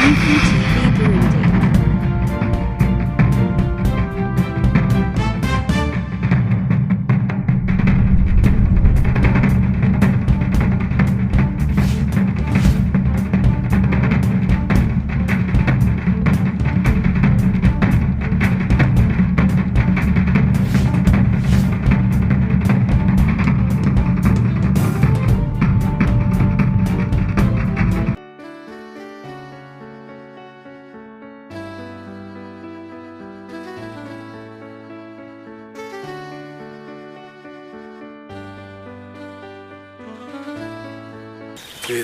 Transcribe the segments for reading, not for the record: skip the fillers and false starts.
UPTV Burundi.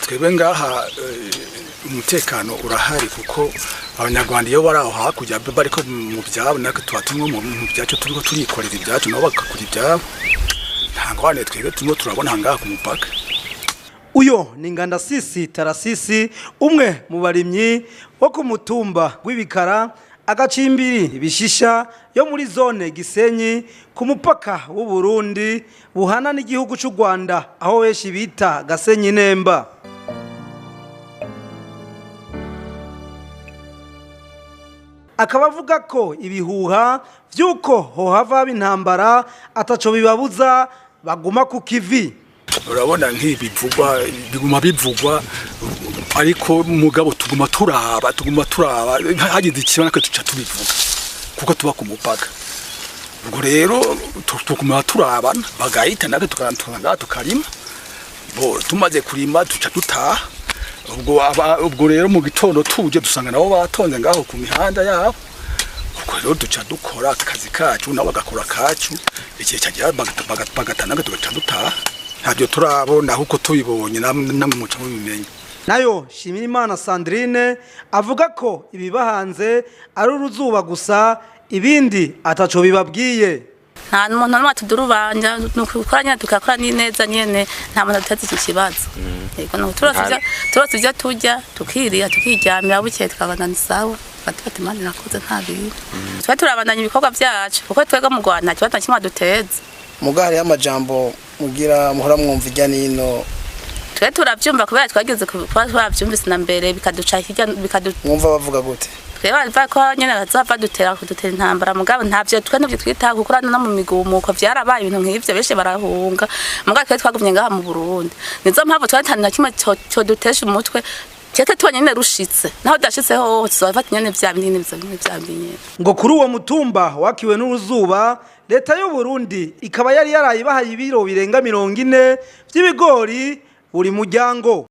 Twebwe ngaha umutekano urahari kuko abanyarwanda iyo bari aho hakurya bariko mu byabo, natwe tuba tumwe mu byacu turiko turikorera ibyacu, nabo bagakora ibyabo. Nta ngorane twebwe turimo turabona ngaha ku mupaka. Uyo ni Ngandasisi Tarasisi, umwe mu barimyi bo ku mutumba w'Ibikara, agacimbiri Ibishisha, yo muri zone Gisenyi, ku mupaka w'u Burundi buhana n'igihugu c'u Rwanda, aho benshi bita Gasenyi Nemba. Akaba avuga ko ibihuha vy'uko hohava haba intambara ataco bibabuza, baguma ku kivi. Urabona nk'ibivugwa biguma bivugwa, ariko mugabo tuguma turaba, tuguma turaba. Hagize ikibazo natwe tuca tubivuga kuko tuba ku mupaka. Ubwo rero tuguma turabana, bagahita natwe tukarantura tukarima. Bo tumaze kurima tuca dutaha. Ubwo ubwo rero mu gitondo tuje dusanga nabo batonze ngaho ku mihanda yabo. Ubwo rero duca dukora akazi kacu, nabo bagakora kacu. Igihe cyagera bagatana, tugaca dutaha. Ntabyo turabona, kuko tubibonye namwe muca mubimenya. Nayo Shimirimana Sandrine avuga ko ibibahanze ari uruzuba gusa, ibindi ataco bibabwiye. Nta muntu n'umwe atudurubanja, ni ukukora nyene, tugakora neza nyene, nta muntu aduteza iki kibazo. Yego, ni turose ivyo turya, tukirira, tukiryamira, bukeye tukabana ni sawa. Bati Imana irakoze, nta bintu. Twe turabandanya ibikorwa vyacu kuko twebwe mu Rwanda nta kibazo na kimwe baduteza. Muga hariho amajambo mugira muhora mwumva irya nino. Twe turavyumva kubera twageze kuba twavyumvise na mbere, bikaduca hirya bikadu. Mwumva bavuga gute? Twe bavuga ko nyene bazava dutera kudutera intambara, mugabo ntavyo twe ntavyo twitaho, kuko no mu migumuko vyarabaye ibintu nk'ivyo, benshi barahunga, mugabo twe twagumye ngaha mu Burundi. Nizo mpamvu twe nta na kimwe codutesha umutwe. Tete tubonye nyene rushitse, naho udashitse hoho tuzofata nyene vya bindi nyene, vya bindi nyene. Ngo kuri uwo mutumba wakiwe n'uruzuba, leta y'u Burundi ikaba yari yaraye ibahaye ibiro birenga 40 vy'ibigori buri muryango.